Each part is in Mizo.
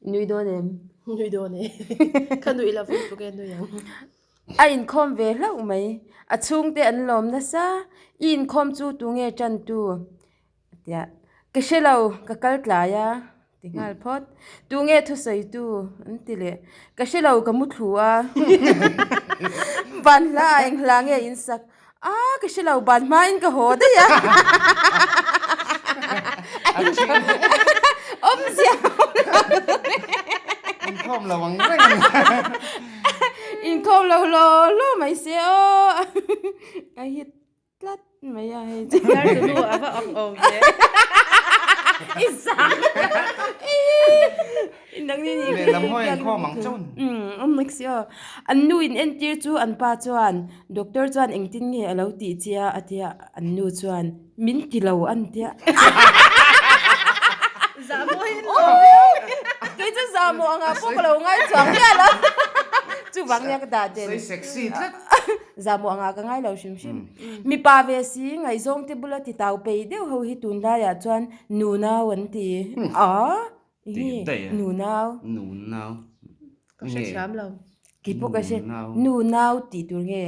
I nui dawn em? Nui dawn e. Ka nuih lo vek bawk e nui ang. A inkhawm ve hlauh mai. A chhungte an lawm nasa. I inkhawm chu tunge tantu? Tia, Ka hre lo, ka kal tlai a, ti nghal phawt. Tunge thusawitu? An ti leh. Ka hre lo, ka mu thlu a. Ban hla ah eng hla nge in sak? A, ka hre lo, ban hmain ka haw daih a. Awmzia Inkhawm lo ang reng a ni. Inkhawm lo law law mai se aw. A hit. Tlat mai a hei chu. Dar tu nu a va awk awm ve. I zang. I nang ni ni. Lehlam hawi an khawm ang chauh. Umm awm mek si aw. An nu in entir chu an pa chuan doctor chuan engtin nge a lo tih che a a tia an nu chuan min ti lo an tia. Zahmawh hi an lo. Kei chu zahmawh angah pawh ka lo ngai chuang miah lo. Chuvang nia ka dah den. Sawi sexy tlat. Zahmawh angah ka ngai lo hrim hrim. Mipa ve si, ngaihzawng te bula ti tau pei deuh ho hi tunlaiah chuan nunau an ti. A? Enge nunau? Nunau. Ka hre thiam lo. Kei pawh ka hre. Nunau tih tur nge?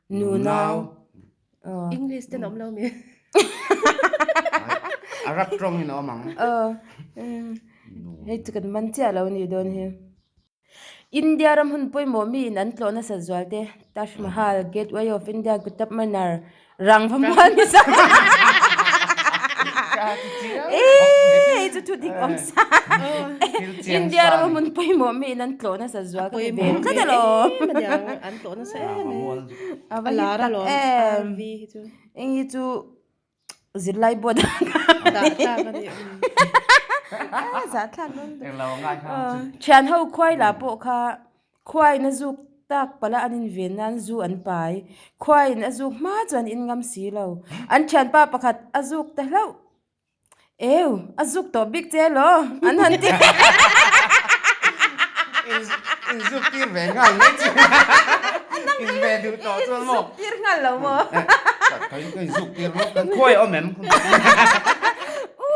Nunau. English ten a awm lo mi? Arab tawngin a awm ang. Hei chu kan man chiah lo nih dawn hi. India ram hun pawimawh miin an tlawh nasat zual te, Taj Mahal, Gateway of India, Qutub Minar, Rangva mual ni sa Eii chu thu dik awm sa India ram hun pawimawh miin an tlawh nasat zual ka ti ve tlat alawm. An tlawh nasa em em. A va hit tak em. Eng hi chu Zirlai board ah Dah tlak a ni. Zah thlak dawn ta. Thian ho khuai lah pawh kha khuaiin a zuk tak palh a an inven nan zu an pai. Khuaiin a zuk hma chuan in ngam si lo. An thianpa pakhat a zuk ta hlauh. Eu, a zuk tawh bik che elaw? An han ti. In zuk tir ve nghal mai chu. In ve duh tawh chuan maw? In zuk tir nghal lo maw? Ka in zuk tir lawk kan khuai awm em?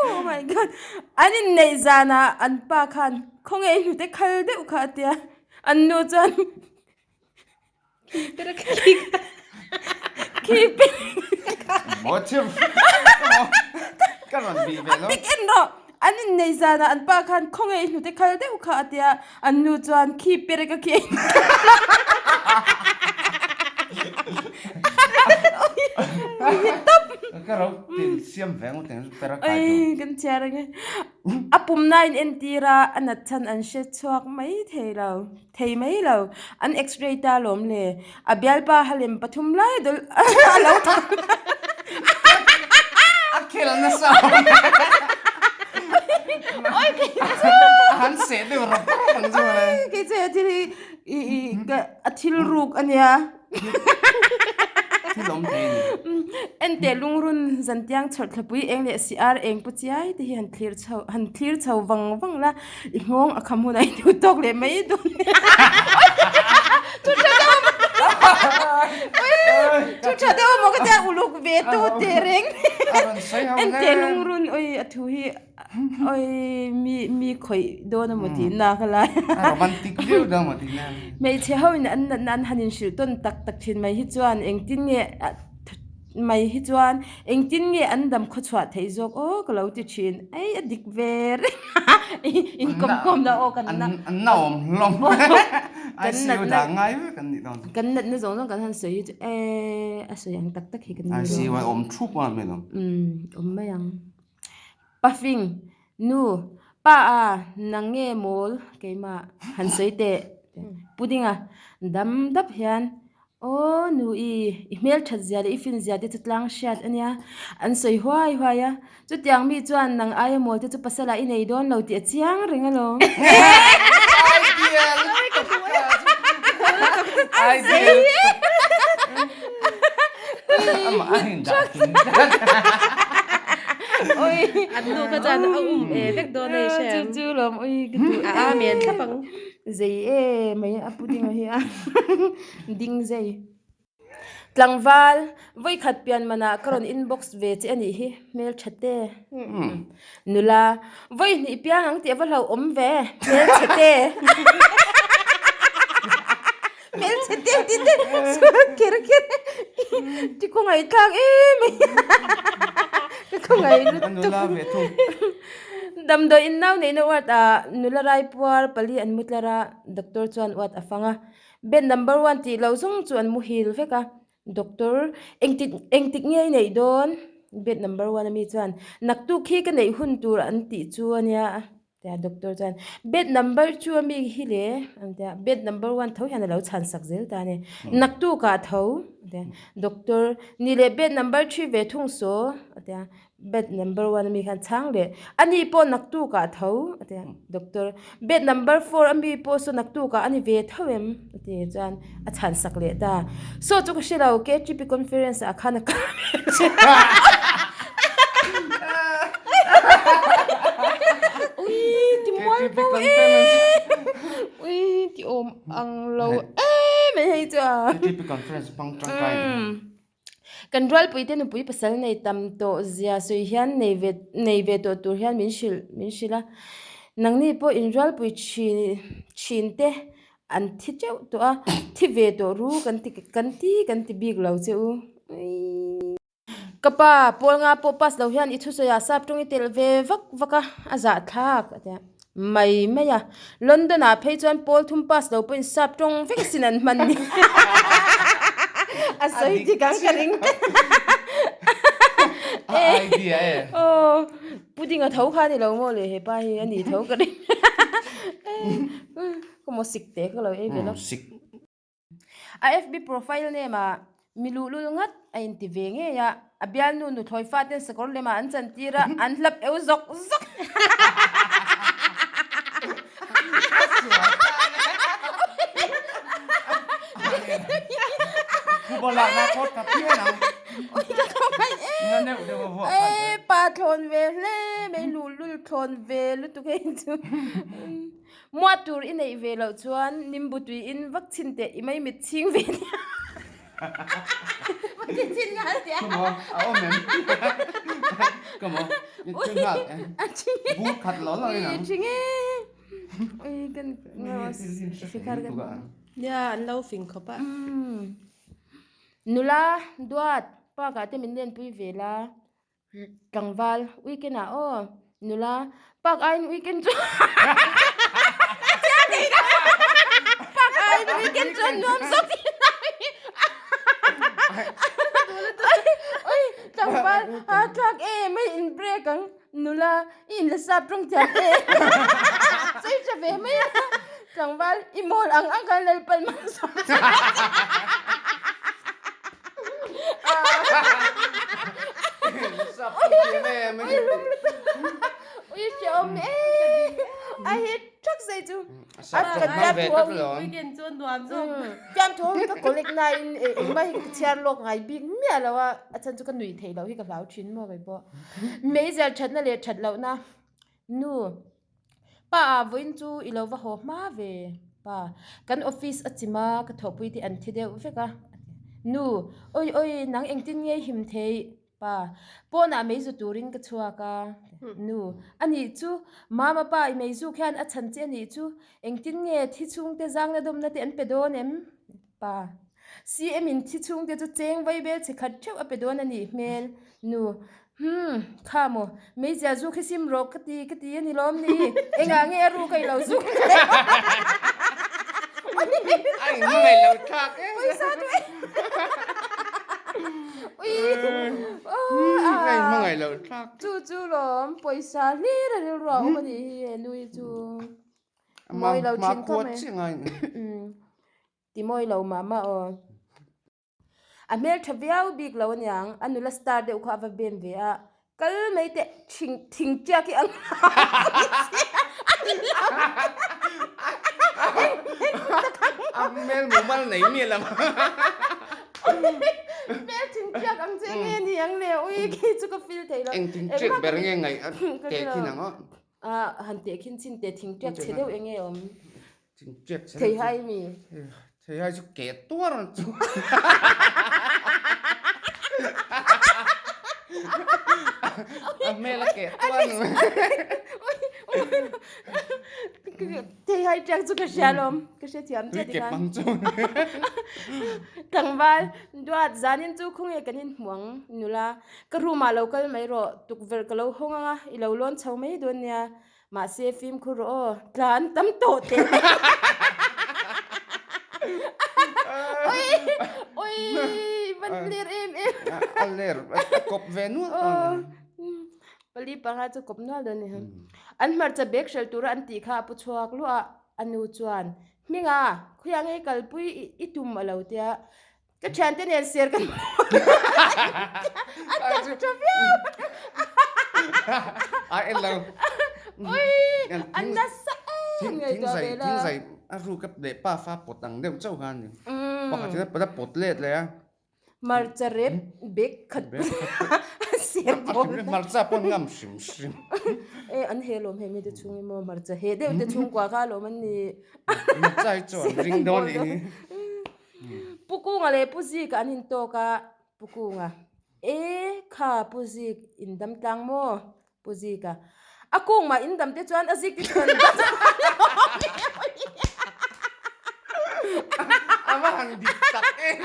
Oh my god. An inneih zanah an pa khan khawnge i hnute khal deuh kha a tia. An nu chuan A pik en rawh an innei zanah an pa khan khawnge i hnute khal deuh kha a tia an nu chuan khi perek a khi Kan chhiar ange a pumna in entir a a nat chhan an hre chhuak mai thei lo. Thei mai lo. An x-ray ta lawm le. A bialpa halem pathum lai dawlh a lo thawk. A khel nasa. Oi kei chu. A han seh deuh rawp rawp ang chu mawle. Kei chu he thil hi i i ka a thil ruk ania. Thil awm thei a ni. Enteh lungrun zantiang chhawrhthlapui eng leh si ar eng pu chiai te hi han thlir chho han thlir chho vang vang la. I nghawng a kham hunah i duh tawk leh mai dawn nia. Thu tha deuh maw? Thu tha deuh maw ka tia uluk ve tu teh reng. Enteh lungrun oi a thu hi oi mi mi khawih dawn a maw tih na ka lai. A romantic viau dawn maw tih na. Hmeichhe ho in an natna an han inhrilh tawn tak tak thin mai hi chuan engtin nge mai hi chuan engtin nge an dam khaw chhuah theih zawk aw ka lo ti thin ei a dik ve reng a inkawm kawm na aw kan na an na awm hlawm ICU dah ngai vek an nih dawn kan natna zawng zawng kan han sawi hi chu e a sawi ang tak tak hi kan ni dawn ICU a awm thup a mai lo umm awm mai ang pafing nu pa a nang nge mawl keimah han sawi teh puding a dam dap hian Aw nu i, i hmel that zia leh i fin zia te chu tlang hriat a nia, an sawi huai huai a. Chutiang mi chuan nang aia mawl te chu pasal ah i nei dawn lo tih a chiang reng alawm. Ideal! Ideal! Amah a indah thin. Oi! An nu kha chuan a um e vek dawn a i hre ang. Chu chu lawm ui ka duh. A amen thlap ang. Zei e mai a pudding a hi a ding zei. Tlangval, vawikhat pian manah ka rawn inbox ve che a nih hi, hmeltha te. Nula, vawihnih piang ang tih a va hlauhawm ve, hmelchhe te. Hmelchhe te tih te sual kher kher ti khawngaih thlak em mai ka khawngaih lutuk. Nula ve thung. Damdawi in nau neihna ward ah nula raipuar pali an mu tlar a, doctor chuan ward a fang a. Bed number one tih loh zawng chu an muhil vek a, doctor engtik engtik nge i neih dawn? Bed number one ami chuan naktuk hi ka neih hun tur an tih chu a nia tia doctor chuan bed number two ami hi le an tia bed number one tho hian a lo chhan sak zel ta a ni naktuk ah tho a tia doctor ni leh bed number three ve thung saw a tia. Bed number one ami khan chhang leh ani pawh naktuk ah tho a ti a doctor bed number four ami pawh saw naktuk ah ani ve tho em a ti chuan a chhan sak leh ta saw chu ka hre lo K_T_P conference ah khan a kal ui ti mual bo em ui ti awm ang lo em mai hei chu a K_T_P conference hmang tangkai. Kan rualpuite nupui pasal nei tam tawh zia sawi hian nei ve nei ve tawh tur hian min hrilh min hrilh a. Nangni pawh in rualpui thin thin te an thi teuh tawh a, thi ve tawh ru kan ti kan ti kan ti bik lo che u. Ka pa, pawl nga pawh pass lo hian i thusawiah sap tawng i telh ve vak vak a, a zahthlak a ti a. Mai mai a, London ah phei chuan pawl thum pass lo pawhin sap tawng vek asin an hman ni. A sawi dik ang ka ring ta. A idea e. Aw, pudding a tho kha ni lo maw le he pa hi a ni tho ka ring. Ka maw sik te ka lo ei ve lo. Sik. A FB profile name ah mi luhlul ngat a inti ve ngei a, a bialnu nuthlawi faten sakawr lemah an chantir a, an hlap eu zawk zawk. E pa thlawn ve hle mai luhlul thlawn ve lutuk hei chu. Muah tur i neih ve loh chuan nimbu tui in vak chhin teh i mai mit chhing ve nia. Ti chhin nghal teh a. Come on, a awm em? Come on, i chhin nghal em? A chhing e. Bur khat lo lo in ang. Ui chhing e. Ui kan sikhar kan. Nia an lo fing khawp a. Nula duat park ah te min lenpui ve la. Tlangval, weekend ah aw, nula, park aiin weekend chu park aiin weekend chu an nuam zawk tih lai oi tlangval a thlak em hei in break ang nula i in la sap tawng thiam em sawi tha ve mai a tlangval i mawl ang ang khan lalpan malsawm che. Ui hreawm e a hit thak sei chu Weekend chu nuam zawk fiamthu ho hi ka collect na in engmah hi ka chhiar lawk ngai bik miah lo a a chhan chu ka nuih theih loh hi ka hlau thin maw kei pawh meizial thatna leh that lohna nu Pa ah vawiin chu i lo va haw hma ve pa, kan office a chim a ka thawhpui te an thi deuh vek a, nu awi awi nang engtin nge him theih pa, pawnah meizu turin ka chhuak a, nu anih chu mama pa i meizuk hian a chhan che anih chu engtin nge thi chhungte zangna dawmna te an pe dawn em? Pa, CM in thi chhungte chu cheng vai bel chhe khat theuh a pe dawn a nih hmel. Nu, Humm, kha maw, meizial zu khi sim rawh ka ti ka ti a ni lawm ni, engah nge a ruk a i lo zuk leh? A in hmangaih lo thlak em? Pawisa duh em? Ui, A in hmangaih lo thlak. Chu chu lawm, pawisa hlir a rilru a awm a nih hi he nui chu. Mawi lo thin khawp mai. Ti mawi lo mah mah aw. A hmel tha viau bik lo aniang, a nula star deuh kha a va bem ve a, kal mai teh thing thing tiak hi ang A hmel mumal nei miah lo. Hmel thing tiak ang che nge ni ang le, ui khi chu ka feel thei lo. Eng thing tiak ber nge ngaih a teh khin ang aw. A han teh khin chin teh thing tiak chhe deuh eng nge awm? Thing tiak chhe deuh. Thei hai mi. Theihai chu keh tuar ang chu. A hmel a keh tuar ang. Theihai tiang chu ka hria alawm, ka hre thiam chiah Tui kep tikhan. ang chu. Tlangval, Duat, zanin chu khawnge kan inhmu ang nula, ka room ah lo kal mai rawh, tukverh ka lo hawng ang a, i lo lawn chho mai dawn nia. Mahse fimkhur rawh aw, tla an tam tawh teh mai. Ui! Ui! Van ler em em. A ler, a kawp ve nual dawn. Pali panga chu kawp nual dawn ni. An hmarcha bag hrel tura an tih kha a pu chhuak luah a, a nu chuan, Hminga, khawiah nge kalpui i tum a lo tia. Ka thiante nen ser kan a tak tha viau. A en lo. Ui, an nasa em ngaihtuah ve la. Thing zai a ruk a leh pa fa pawt ang deuh chauh kha a ni. Pakhat hian a pawt a pawt let leh a. Hmarcha rep bek khat ser bawl. Hmarcha pawh an ngam hrim hrim. E an he lawm hei mite chhung emaw hmarcha he deuh te chhungkua kha lawm an ni. Hmarcha hi chu an ring dawn nih hi. Pu Kunga leh Pu Zika an intawk a, Pu Kunga, E kha Pu Zik, in dam tlang maw? Pu Zika, A kung mah in dam te chuan a zik te chuan an dam A va han dik tak em!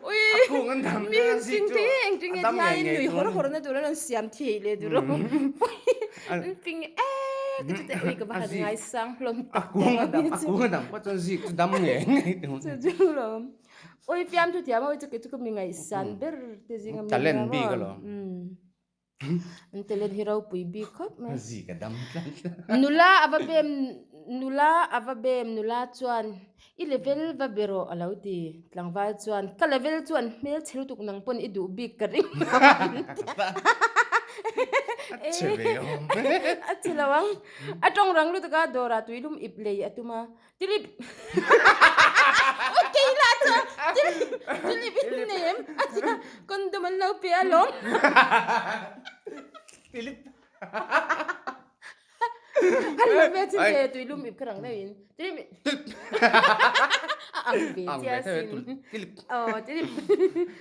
Ui! A kung an dam te a zik chu a dam ngei ngei dawn. Hawr hawr na tur an rawn siam thei leh tur a. An ping e ka chu te ui ka va han ngaisang hlawm tak A kung a dam a kung a dam pawh chuan zik chu dam ngei ngei tur. Chu chu lawm. Ui fiam chu thiam a ui chu kei chu ka mi ngaihsan ber te zing a mi Talent bik alawm. An talent hi ropui bik khawp mai. Zik a dam tlat. Nula a va bem nula a va bem nula chuan i level va be rawh a lo ti. Tlangval chuan ka level chu an hmel chhe lutuk nang pawn i duh bik ka ring lo an ti. A chhe ve awm. A chhe lo ang. A tawng rang lutuk a dawrah tuilum ip lei a tum a. Tilip Ui kei lah chuan Tilip Tilip in nei em? A ti a, condom an lo pe alawm. Tilip A lo ve chin ve tuilum ip kha rang deuh in. Tilip A ang ve Ang chia ve thei sin. Tilip Aw Tilip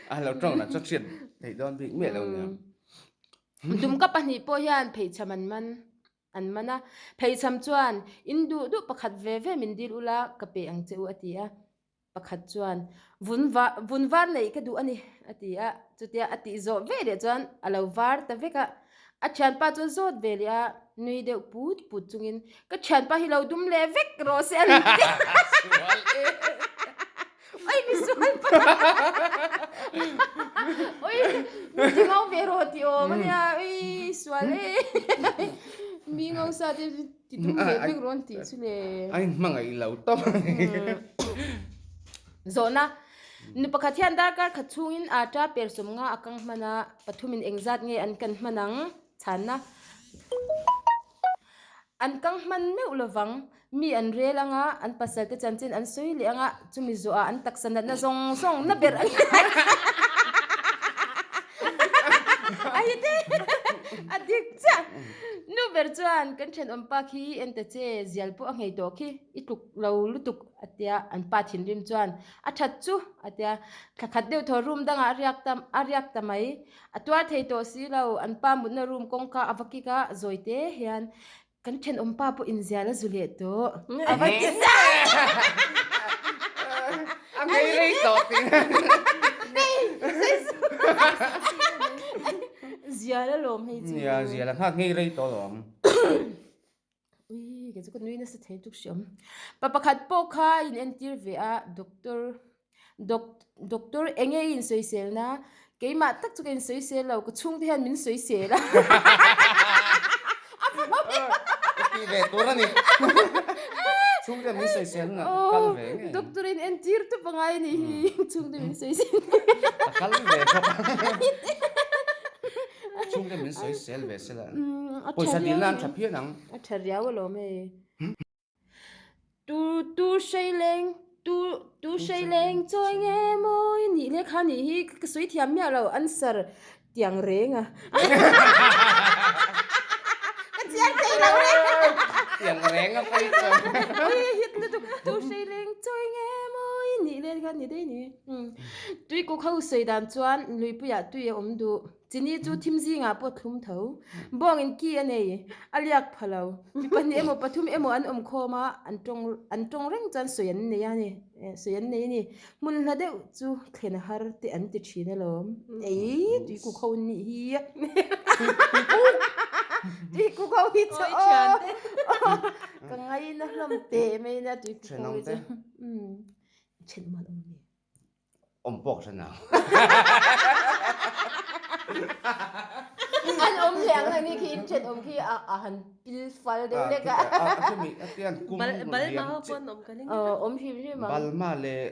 A lo tawng lah chuan hriat theih dawn bik miah lo nia. Dumka pahnih pawh hian pheichham an man. An man a, pheichham chuan, In duh duh pakhat ve ve min dil ula, ka pe ang che u, a ti a. Pakhat chuan, Vun va, vun var neih ka duh a ni, a ti a. Chutia a tih zawh ve leh chuan a lo var ta vek a. A thianpa chu a zawt ve leh a, nui deuh put put chungin, Ka thianpa hi lo dum leh vek rawh se a ni ti a. Sual e. Oi mi sual pa. Oi mi ti ngau ve rawh ti awm ania. Oi sual e. Mi ngau sa te ti dum ve vek rawh an tih chu le. A inhmangaih lo tawp. Zawhna, Nu pakhat hian darkar khat chhungin aṭa per sawmnga a kang hman a, pathumin engzat nge an kan hman ang? Chhanna, An kang hman meuh lovang. Mi an rel ang a, an pasal te chanchin an sawi leh ang a, chumi zawhah an taksa natna zawng zawng na ber an A hi te a dik chiah. Nu ber chuan kan thenawm pa khi en ta che, zial pawh a nghei tawh khi, i tluk lo lutuk a tia, an pa thinrim chuan a that chu a tia, thla khat deuh thaw room dangah a riak ta a riak ta mai, a tuar thei tawh si lo, an pa mutna room kawngka a va kik a, zawi te hian Kan thenawm pa pawh inzial a zu leh tawh. A va ti zan! A ngei rei tawh tih. Zial a lawm hei chu. Nia, zial a nghak ngei rei tawh alawm. Ui, kei chu ka nui nasa thei tuk hriam. Pa pakhat pawh kha a inentir ve a, doctor Doctor eng nge i insawisel na? Keimah tak chu ka insawisel lo, ka chhungte hian min sawisel a. A va hlauh em! Ka ti ve tur a ni. Chhungte min sawisel na ka kal ve ngei. Doctor in entir tu pangai a nih hi, chhungte min sawisel. Ka kal ve khawp a. Chhungte min sawisel ve sela. Pawisa dilna an tha phian ang. A tha riau alawm hei. Tu tu hrei leng tu tu hrei leng chawi nge mawi nih leh kha nih hi ka sawi thiam miah lo answer tiang reng a ka chiang thei lo reng. Tiang reng a phei chuan. Ui hit lutuk tu hrei leng chawi nge maw i nih leh kha ni daih ni. Tui kuk ho sawi dan chuan luipuiah tui a awm duh. Chini chu thim zingah pawh thlum tho. Bawngin ki a nei, a liak pha lo. Mi pahnih emaw pathum emaw an awm khawm a, an tawng an tawng reng chuan sawi an nei a ni, sawi an nei a ni. Hmun hla deuh chu thlen a har te an ti thin alawm. Ei, tui kuk ho nih hi. Tui kuk ho hi chu aw. Ka ngaina hlawm teh mai nia tui kuk ho hi chu. Then man awm ni. Awm pawh ka hre nang. An awm leh ang ani khi in then awm khi a han pil fal deuh lek a. Balma ho pawh an awm ka ling tlat. Awm hrim hrim ang. Balma leh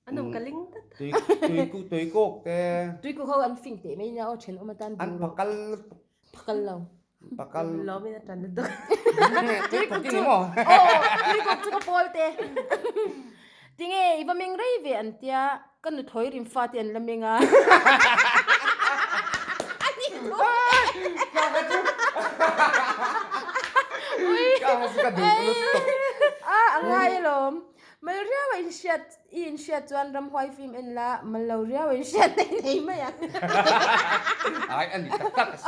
An awm ka ling tlat. Tuikuk te. Tuikuk ho an fing teh mai nia aw then awm atan An phakal Phakal lo. Pakal. Lawmin a tan lutuk. Tuikuk chu aw tuikuk chu ka pawl te. Tinge i va meng rei ve an tia ka nuthawi rim fa te an la meng a. Ani thu. Ka duh lutuk. A a ngai alawm. Mal riau a inhriat i inhriat chuan ramhuai film en la mal lo riau a inhriat nei nei mai ang. Ai a ni tak tak a si.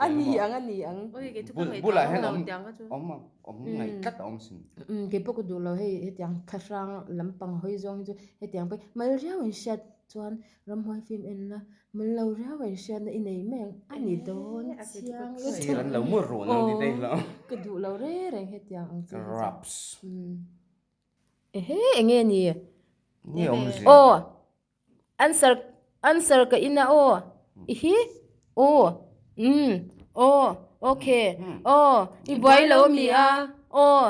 A ni ang a ni ang. Oi kei chu ka ngaihtuah Bulah hian lo awm tiang kha chu. awm awm ngaih tlat a awm sin. Umm kei pawh ka duh lo hei hetiang thlahrang lampang hawi zawng hi chu hetiang pawh mal riau a inhriat chuan ramhuai film en la mal lo riau a inhriatna i nei mai ang a ni dawn chiang lutuk. Sir an lo mur run ang ti daih lo. Ka duh lo reng reng hetiang ang chi hi chu. Raps. Ehe enge ni? Nge awm zia? Aw answer answer ka in a aw i hi aw umm aw okay aw i buai lo ami a aw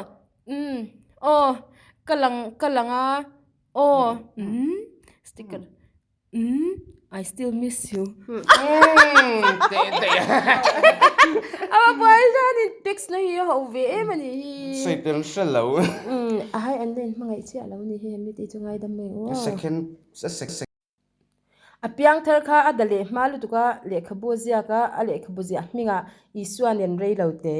umm aw ka lang ka lang a aw umm sticker Umm I still miss you. Teh daih a. A va buai hian in text na hi a ho ve em a nih hi. Sawi tel hre lo. Umm a hai an la inhmangaih chiah lo ni hi hemi tih chu ngaidam mai ang aw. Second sec. A piang thar kha a da leh hma lutuk a lehkhabu a ziak a, a lehkhabu ziah hmingah Isua nen rei lo te.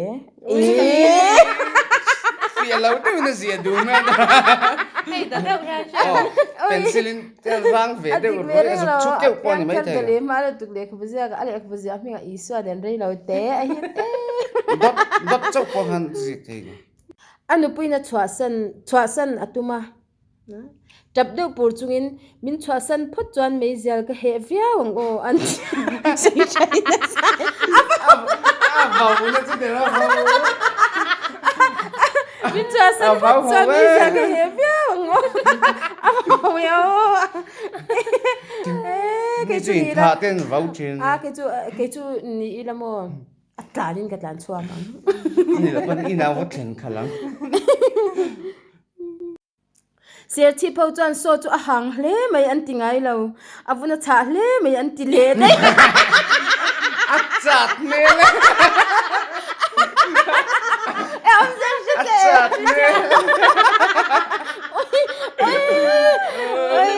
Fiah lo deuhin a ziah duh hmel. Hei ta deuh hian hria. Aw, pencil in tel rang ve deuh ruai a zuk chuk keuh pawh a ni mai thei. A piang thar lutuk lehkhabu ziak a, a lehkhabu ziah hmingah Isua nen rei lo te a hit e. Dot dot chauh pawh khan ziak thei lo. A nupuiin a chhuahsan chhuahsan a tum a. Tap deuh pur chungin min chhuahsan phawt chuan meizial ka heh viau ang aw an sawi thain a zai. A vau na chu tel a vau. Min chhuahsan phawt chuan meizial ka heh viau ang aw. A vau e aw. Mi chu inthah ten vau thin. A kei chu kei chu ni ila maw. A tlanin ka tlan chhuak ang. Ani lo pawn inah va thlen khalh ang. Serchhip ho chuan saw chu a hang hle mai an ti ngai lo, a vun a chhah hle mai an ti leh daih. A chat hmel e. E awm zel hre A chat hmel. Oi oi oi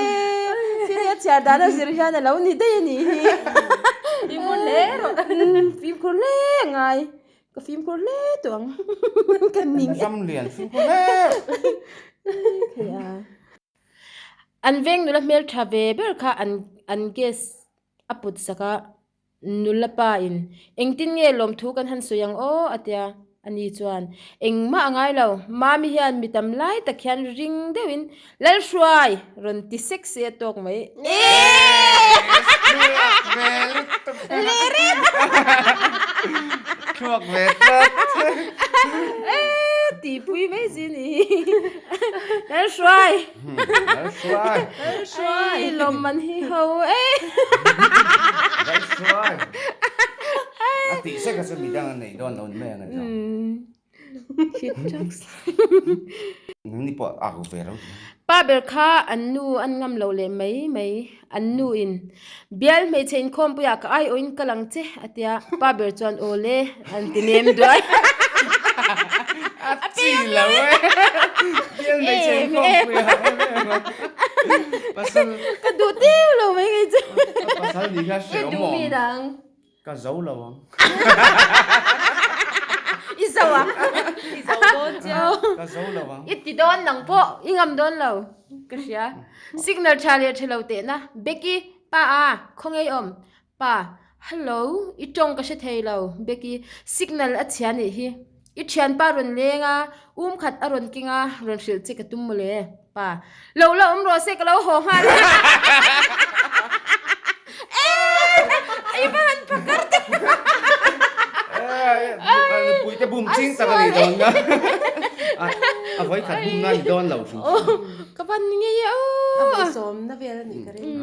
thil hi a chhiar dan a zir hian a lo ni daih a nih hi. Fimkhur hle rawh. Fimkhur hle ngai. Ka fimkhur hle tawh ang. Ka ning e. Ram lian fimkhur hle. Thei a. An veng nula hmeltha ve ber kha an an gas a put sak a, nula pa in engtin nge lawmthu kan han sawi ang aw a tia. Ani chuan engmah a ngai lo, Mami hian mi tam lai tak hian ring deuhin Lalhruai rawn ti sek se a tawk mai. Thluak ve lutuk. Thluak ve tlat. Eee tihpui mai chi ni hi. Lalhruai. Lalhruai. Lalhruai. Lawm man hi ho e. Lalhruai. A tih sek a chu midang a nei dawn lo ni mai ang a ni. Nangni pawh a au ve reuh. Pa ber kha an nu an ngam lo leh mai mai. An nu in, Bial hmeichhe inkhawmpuiah ka aiawhin ka lang che, a tia. Pa ber chuan, Aw le, an ti nem duai. A chi lo e. Bial hmeichhe inkhawmpuiah em em a. Pasal. Ka duh tiu lo mai ngei chu. Pasal nih kha hre awm awm. I duh mi dang. Ka zo lo ang. I zo lo ang. I zo dawn chiang. Ka zo lo ang. I ti dawn nang pawh i ngam dawn lo ka hria. Signal tha leh tha lo teh na. Becky, Pa a, khawnge i awm? Pa, Hello, i tawng ka hre thei lo. Becky, Signal a chhia nih hi. I thianpa rawn leng a, um khat a rawn keng a, rawn hrilh che ka tum mawle. Pa, Lo la awm rawh se ka lo haw nghal e. I va han phakar te. Puite bum ching tak a ni dawn na. A vawi khat bum na ni dawn lo hrim hrim. Ka van ni ngei e aw. A vawi sawm na vel a nih ka ring.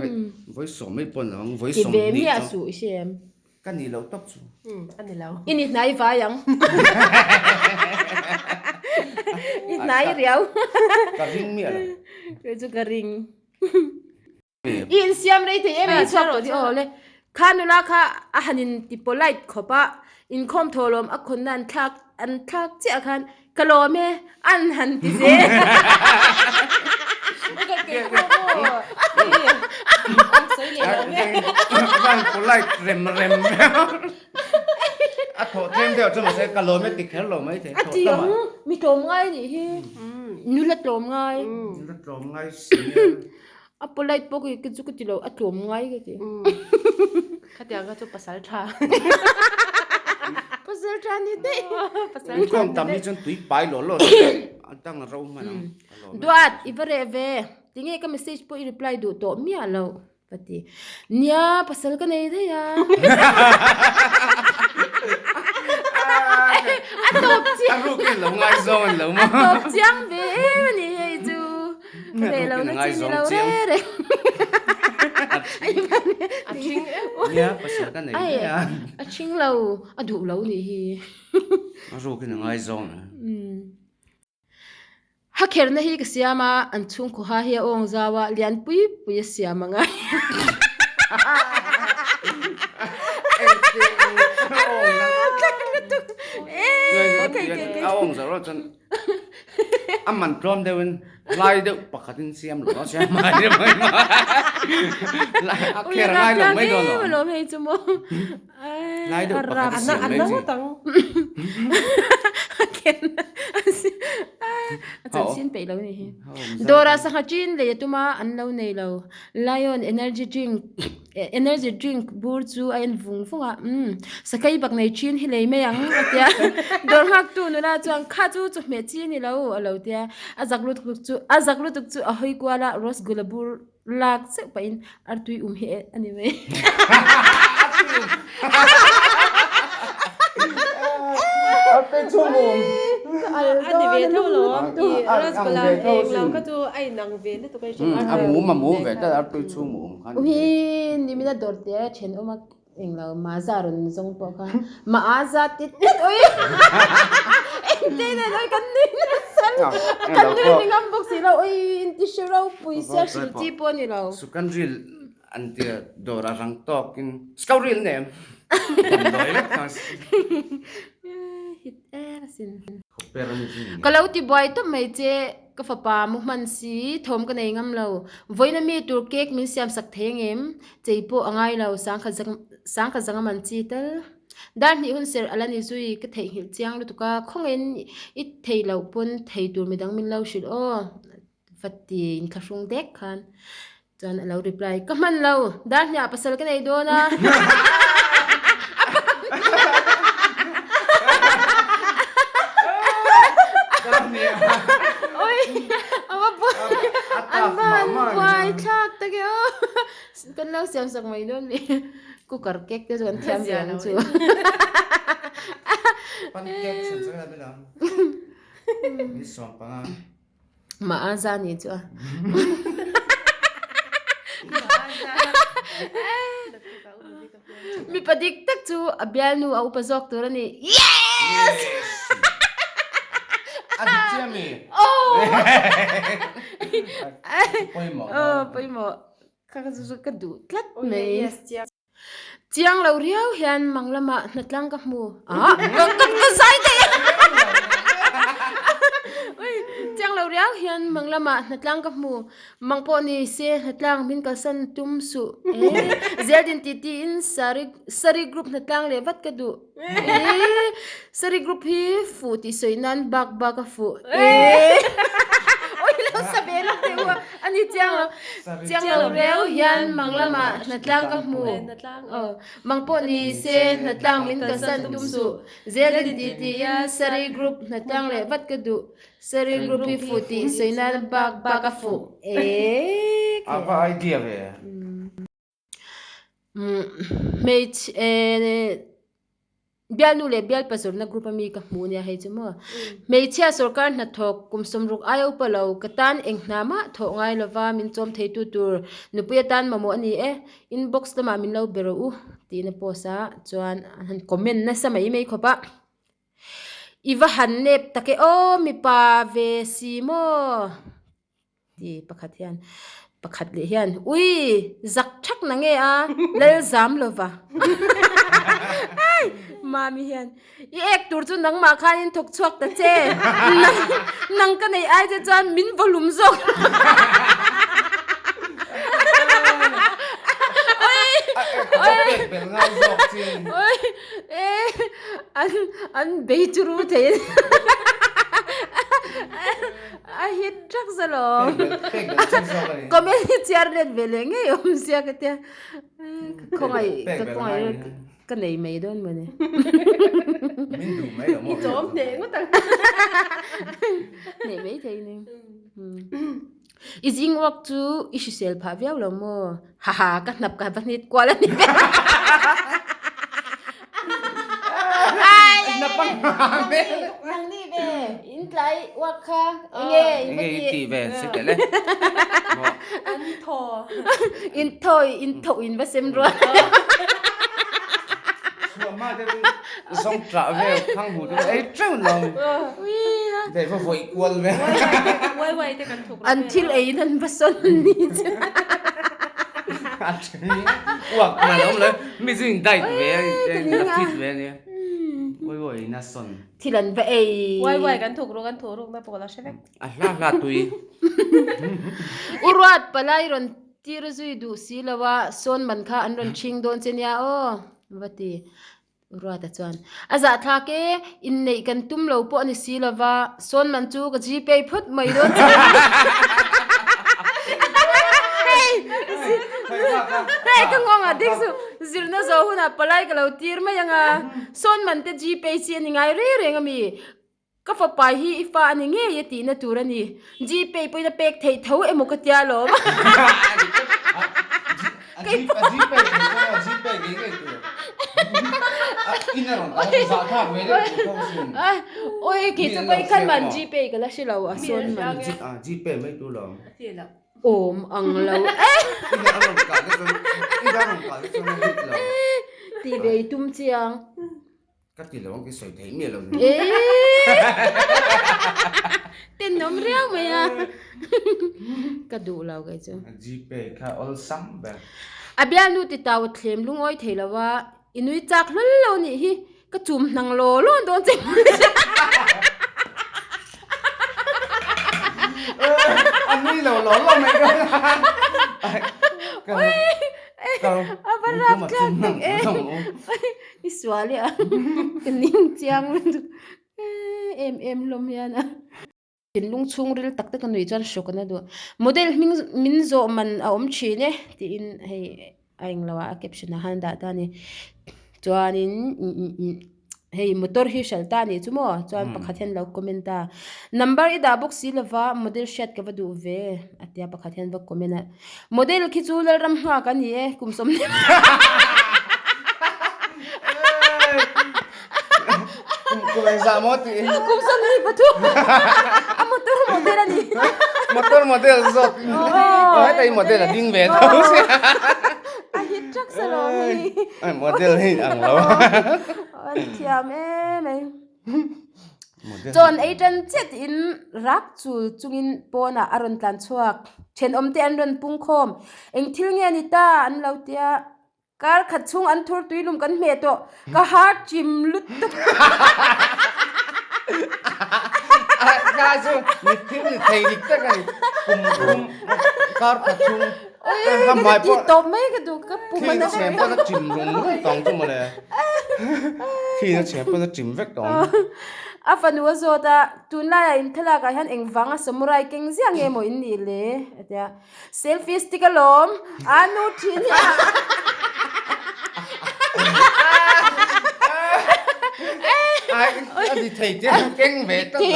Vawi sawm mai pawh ni lo ang, vawi Ti sawm ve hnih miah chu. suh i hre em? Ka ni lo tawp chu. Umm a ni lo. I ni hnai vai ang. I hnai riau. Ka ring miah lo. Kei chu ka ring. I insiam rei thei em i chhuak tawh di aw le. Kha nula kha a han in ti polite khawp a, inkhawm thaw lawm a khawnna an thlak an thlak chiah khan Ka lawm e, an han ti zel. Polite rem rem a thawh tlem deuh chu mahse ka lawm e ti kher lo mai thei. A ti ang, mi tlawm ngai nih hi, nula tlawm ngai. Nula tlawm ngai si. A polite pawh ka chu ka ti lo, a tlawm ngai ka ti. Khatiang kha chu pasal tha. Pasal tha ni daih. Inkhawm tam hi chuan tui pai law law a dang a ro hman ang. Duat, i va reh ve. Tinge ka message pawh i reply duh tawh miah lo ka ti. Nia, pasal ka nei daih a. A tawp chiang. A ruk in lo ngaizawng an lo maw. A tawp chiang ve em a ni hei chu. Reh lo na chi ni lo re re. A thing em. Nia pasal ka nei daih a. A thing lo, a duh lo nih hi. A ruk in a ngaizawng a. Ha kherna hi ka siam a, an chhungkaw ha hi a awng zau a, lian pui pui a siam ang a. A awng zau chuan A man tlawm deuhin lai deuh pakhatin siam lo a siam mai deuh mai mai. A kher ngai lo mai dawn lo. Lawm hei chu maw. Lai deuh pakhat siam mai chi. A kher a chanchin peih lo ni hi. Dawrah sangha chin lei a tum a an lo nei lo. Lion energy drink Energy drink bur chu a en vung vung a, umm sakei bak nei thin hi lei mai ang a tia. Dawr nghaktu nula chuan kha chu chawhmeh chi a ni lo a lo tia. A zak lutuk chu a zak lutuk chu a hawi kual a, rose gula bur lak zeuh pahin artui um hi a ni mai. Artui chhung um. A ni ve tho lo a, rose gula eng lo kha chu a inang ve lutuk. A mum a mum ve tlat artui chhung um kha ni. Hi nimina dawr te a then awm a englo maza rawn zawng pawh kha maaza ti tlat ui engte nen ui kan nui nasa kan nui ni ngam bawk si lo ui inti hre ropui sia hrilh chi pawh a ni lo. Sukan ril an tia dawr a rang tawk in skau ril nem damdawi vek kha hit em asin. Ka lo ti buai tawp mai che. Ka fapa mu hman si, thawm ka nei ngam lo. Vawiina mi tur cake min siam sak thei angem? Chei pawh a ngai lo, sangkhat zanga man chi tal. Dar hnih hun serh a la ni zui, ka theihnghilh chiang lutuk a, khawngaihin i thei loh pawn thei tur midang min lo hrilh aw, va ti inthlahrung dek khan. Chuan a lo reply, Ka hman lo, dar hniah pasal ka nei dawn a. Oi, a va buai, an va han buai thlak tak e aw. Kan lo siam sak mai dawn mi. Cooker cake te chu kan thiam ve ang chu. Pancake siam sak la bela. Ni 15. Maaza ni chu a. Mipa dik tak chu a bialnu a upa zawk tur a ni. Yes! A dik chiah mi? Oh! Pawimawh. Oh, pawimawh. Kha ka chu ka duh tlat mai. Chiang lo riau hian mang lamah hnatlang ka hmu. Ah, ka ka ka zai daih a. Ui, chiang lo riau hian mang lamah. lamah hnatlang ka hmu. Mang pawh ni se hnatlang min kalsan tum suh. Ee Zeldin tih tiin Sari Sari group hnatlang leh vat ka duh. Ee Sari group hi fuh tih sawi nan bak bak a fuh. Ee Awi lo sa ve lawk teh u a a ni chiang lo. Chiang lo reu hian mang lamah hnatlang ka hmu. Aw Mang pawh ni se hnatlang min kalsan tum suh. Zeldin tih tiin Sari group hnatlang leh vat ka duh. Sari group hi fuh tih sawi nan bak bak a fuh e. A va idea ve. Hmeichhe bialnu leh bialpa zawrhna group ami ka hmuh ania hei chu maw. Hmeichhia sorkar hnathawk kum sawmruk aia upa lo ka tan eng hna mah thawh ngai lova min chawm theitu tur nupui atan mamawh a ni e. Inbox lamah min lo be rawh u tiin a post a chuan an han comment nasa mai mai khawp a. I va han nep tak e aw mipa ve si maw ti pakhat hian pakhat leh hian ui zak thak na nge a lal zam lova ai mami hian i ek tur chu nangmah khanin thawk chhuak ta che nang nang ka nei ai che chuan min vawhlum zawk ui ui. E an an bei chu ru thei a ni a hit ṭhak zalawm comment hi chhiar let ve leh ngei awm sia ka tia ka khawngaih ka khawngaih ka nei mai dawn mawni i chawm hneh ngawt ang hneh mai thei ni I zing uak chu i hrisel phah viau lo maw? Haha, ka hnap ka va hnit kual a ni ve. Nang ni ve, in tlai uak kha enge in va ti ve si tel e. An thaw. In thawi, in tho in va sem rual. Chhuah ma deuh in zawng tah vel thang hmu te ei teuh lo. Dei va vawih kual vel. Wai wai te kan thuk An thil ei in an va sawn an ni chu. A then uak man awm lo mi chu in diet ve a in a fit ve ania. Wai wai in a sawn. Thil an va ei. Wai wai kan thuk ruk an thuk ruk na pawh la hre vek. A hla hla tui. U Ruat palai rawn Tir zui duh si lo a, sawn man kha an rawn ṭhing dawn che nia aw, va ti Ruata chuan. A zahthlak e, inneih kan tum lo pawh a ni si lo va, sawn man chu ka gpay phawt mai dawn che nia. Hei, hei ka nghawng ah dik suh, zirna zawh hunah palai ka lo tir mai ang a, sawn man te gpay chi a ni ngai reng reng a mi? Ka fapa hi i fa a ni ngei e tihna tur a ni. Gpay pawhin a pek theih tho emaw ka tia lawm. Oi kei chu pawh i khan man Gpay ka la hre lo a sawn man. Awm ang lo e. Tih ve i tum chiang. Ka ti lo ang ki sawi theih miah lo ni. Tenawm riau mai a. Ka duh lo kei chu. Gpay kha awlsam ber. A bialnu ti tau a thlem lungawi thei lo a, i nui chak hlawl lo nih hi, ka chum hnang law law dawn che. A nui lo law law mai dawn a. A va rap thlak tak e. I sual e a ka ning chiang lutuk em em hlawm hian a. Thinlung chhungril tak tak a nuih chuan hrawk an a duh. Model hming min zawh man a awm thin e tiin hei a englo ah a caption ah khan a dah ta a ni. Chuanin hei motor hi hralh ta a nih chu maw chuan pakhat hian lo comment a number i dah bawk si lova model hriat ka va duh ve a tia pakhat hian va comment a model khi chu Lalram nghak a ni e kum 20 Kum engzah maw tih kum 23 a motor model a ni motor model zawk aw heta i model a ding ve tho sia a hit ṭak sa lo hei model hi ang lo An thiam em mai. Chawn ei tan chiah tiin rak chul chungin pawnah a rawn tlan chhuak. Thenawm te an rawn pung khawm. Eng thil nge ni ta an lo tia. Kar khat chhung an thur tuilum kan hmeh tawh. Ka heart chim lutuk. Ka chu mi thil ni thei dik tak a ni. Kum thum kar khat chhung Oi ka ti tawp mai ka duh ka pum a na vek. Thli na chhem pawn a chim rung rung tawng chu mawle. Thli na chhem pawn a chim vek tawng. A fanu a zawt a, tunlaiah in thlalakah hian engvanga samurai keng ziah nge maw in nih le? A ti a. Selfie stick alawm, a nu thin hi a. Ai, a ti thei te keng ve tlat lo.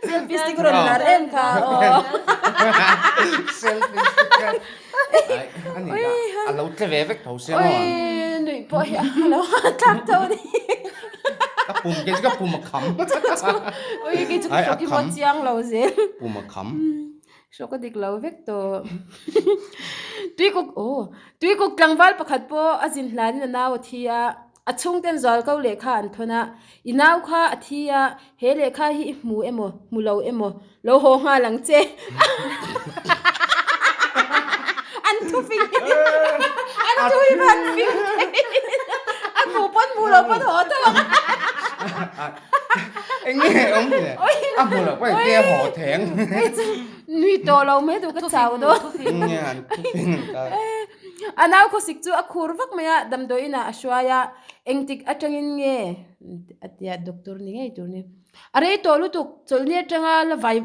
Selfie stick rawn lar em kha aw. Selfie stick kha. Ai, a ni ka. A lo tle ve vek tho sia maw. Oi, nuih pawh hi a lo thlak tho a ni. Ka pum kei chu ka pum a kham. Oi, kei chu ka hrawk hi maw chiang lo zel. Pum a kham. Hrawk a dik lo vek tawh. Tuikuk aw Tuikuk tlangval pakhat pawh a zin hlanin a nau a thi a, a chhungten zualko lehkha an thawn a, i nau kha a thi a, he lehkha hi i hmu emaw, hmu lo emaw, lo haw nghal ang che. An thu fing an thu hi van fing thei a hmu pawn hmu lo pawn haw tho ang. Eng nge awm le? A hmu loh pawh engtia haw theng. Nui tawh lo mai duh ka chau dawn. Nge an thu fing an ta. A nau khawsik chu a khur vak mai a, damdawiin ah a hruai a, engtik atangin nge a tia doctor ni ngei tur ni. A rei tawh lutuk, chawlhni atanga la vai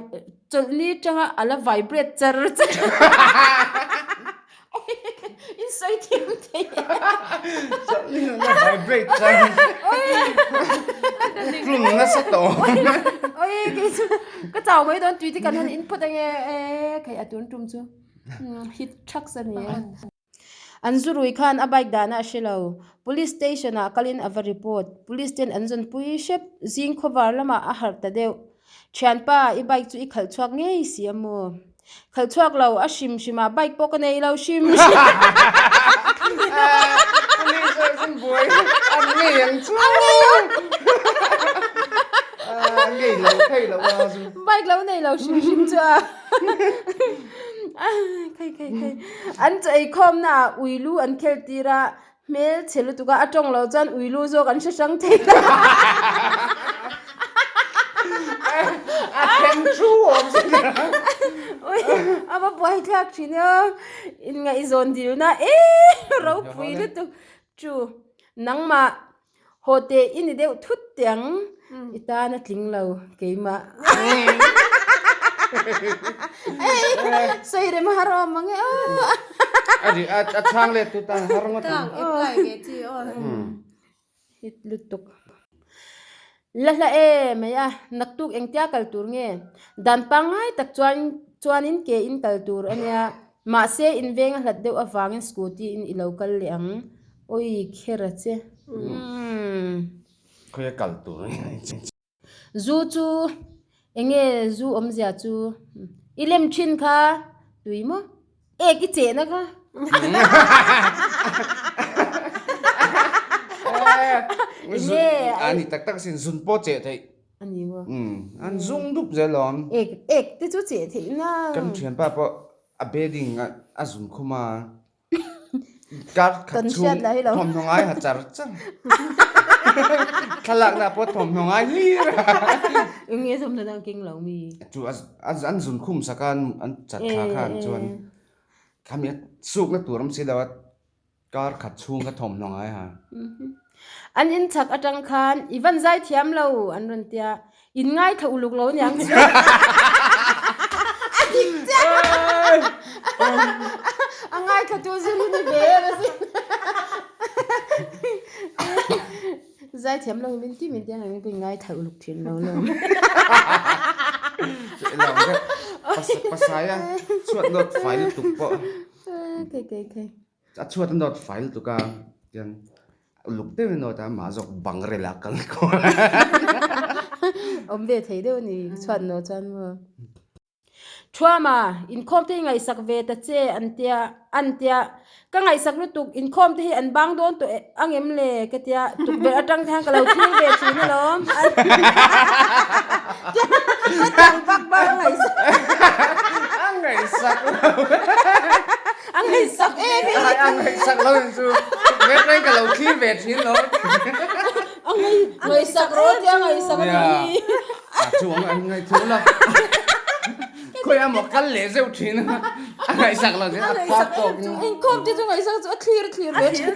chawlhni atanga a la vibrate char char. In sawi thiam thei e. Chawlhni a la vibrate char. Tlung nasa tawh. Oi kei chu ka chau mai dawn tui te kan han in phawt ange e kei a tun tum chu hit thaks a ni e. An zu rui khan a bike dahna a hre lo. Police station ah kalin a va report. Police ten an zawnpui hrep. Zing khawvar lamah a harh ta deuh. Thianpa, i bike chu i khalh chhuak ngei si a maw? Khalh chhuak lo, a hrim hrim ah bike pawh ka nei lo hrim hrim. Police ah chuan buai an ngei ang chu. An ngei lo thei lo a chu. Bike lo nei lo hrim hrim chu a. Khai khai khai. An chaw eikhawm na ah ui lu an khel tir a, hmel chhe lutuk a, a tawng lo chuan ui lu zawk an hre hrang thei lo. A then thu awm sin a. Ui, a va buai thlak thin a, inngaihzawn dilna em ropui lutuk chu nangmah Haw teh i ni deuh thut teh ang, i tan a tling lo keimah. Sawi rem har awm ang e aw. A ri a chhang let tu tan har ngawt ang. Tang apply ve chi aw. Hit lutuk. La hla e mai a, naktuk engtia kal tur nge? Dan pangngai tak chuan chuanin ke in kal tur a nia. Mahse in veng a hlat deuh avangin scooty in i lo kal leh ang. Oi kher a che. Umm. Khawi a kal tur a ni che. Zu chu enge zu awmzia chu i lem thin kha tui maw? Ek i chehna kha. Enge a ni tak tak asin zun pawh cheh theih. A ni maw? Umm an zung dup zel awm. Ek ek te chu cheh theih na. Kan thianpa pawh a bedding a zun khum a. Kar khat chhung thawmhnaw ngai ha char char. Thlalakna pawh thawmhnaw ngai hlir a. Eng nge thawmhnaw dang keng lo mi? Chu an zun khum sak a an chat thla khan chuan khami a sukna tur awm si lo a kar khat chhung kha thawmhnaw ngai ha. An in chhak atang khan i van zai thiam lo an rawn tia In ngaithla uluk lo aniang chu. A dik chiah. A ngaithla tu zir hi ni ve em asin. Zaithiam lo hi min ti min ti ang in ngaithla uluk thin lo lo. Pasai a chhuat nawt fai lutuk pawh. Kei kei kei. A chhuat a nawt fai lutuk a tiang uluk deuhin a nawt a amah zawk bang rel ah kal kual a. Awm ve thei deuh a ni chhuat nawh chuan maw. Thuama inkhawm te hi ngaihsak ve ta che an tia an tia ka ngaihsak lutuk inkhawm te hi an bang dawn tawh angem le ka tia tukverh atang te hian ka lo thlir ve thin alawm ka tang bak bak a ngaihsak. A ngaihsak lo. A ngaihsak em em. A ngaihsak lo in chu vet reng ka lo thlir ve thin lo. A ngaihsak rawh tia ngaihsak a ni. A chu ang an ngaih thu la. Khawi a maw kal leh zeuh thin a, a ngaihsak lo zet a phak tawk in. Inkhawm te chu ngaihsak chu a thlir a thlir ve thin.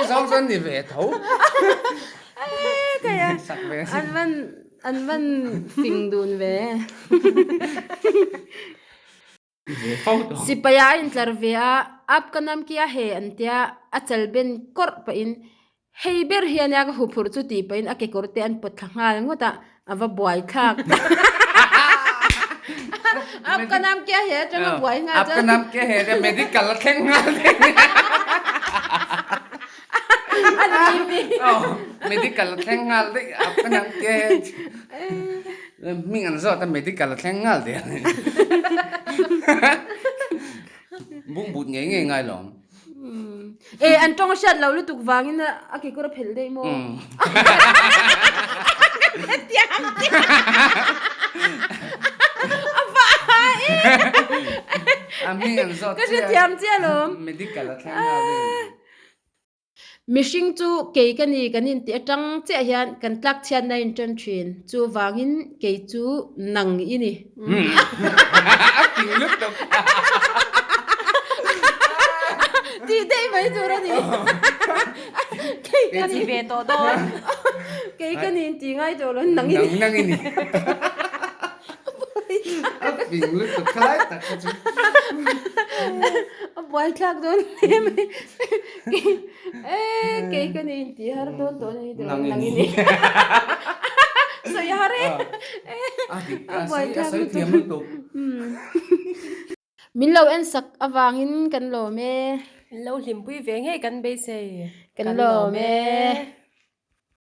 Zawng chuan ni ve tho. Kaya an van an van fing dun ve. Sipai a intlar ve a, Aap ka nam ki a he an tia, a chal ben kawrh pahin hei ber hian nia ka huphurh chu tih pahin a kekawr te an pawt thla nghal ngawt a, a va buai thlak. Aap ka nam ki a he atanga buai nghal chuan. Aap ka nam ki a he te medical a thleng nghal daih. Medical a thleng nghal daih aap ka nam ki a he. Hming an zawt a medical a thleng nghal der. Bungbut ngei ngei ngai lo. E an tawng a hriat lo lutuk vangin a kekawr a phelh daih maw? A va a e. A hming an zawt chiah. Ka hrethiam chiah alawm. Medical a thleng nghal daih. Mihring chu kei ka ni kan intih atang chiah hian kan tlak chhiatna a intan thin. Chuvangin kei chu nang i ni. A fing lutuk. Tih daih mai tur a ni. Kei ka ni ve tawh dawn. Kei ka ni intih ngai tawh lo nang i ni. Nang i ni. A fing lutuk khalai tak kha chu. A buaithlak dawn hle mai. E kei ka ni inti har dawn tawh a ni tawh nang i ni. Sawi har e. A dik a sawi thiam lutuk. Min lo en sak avangin kan lawm e. Min lo hlimpui ve ngei kan beisei. Kan lawm e.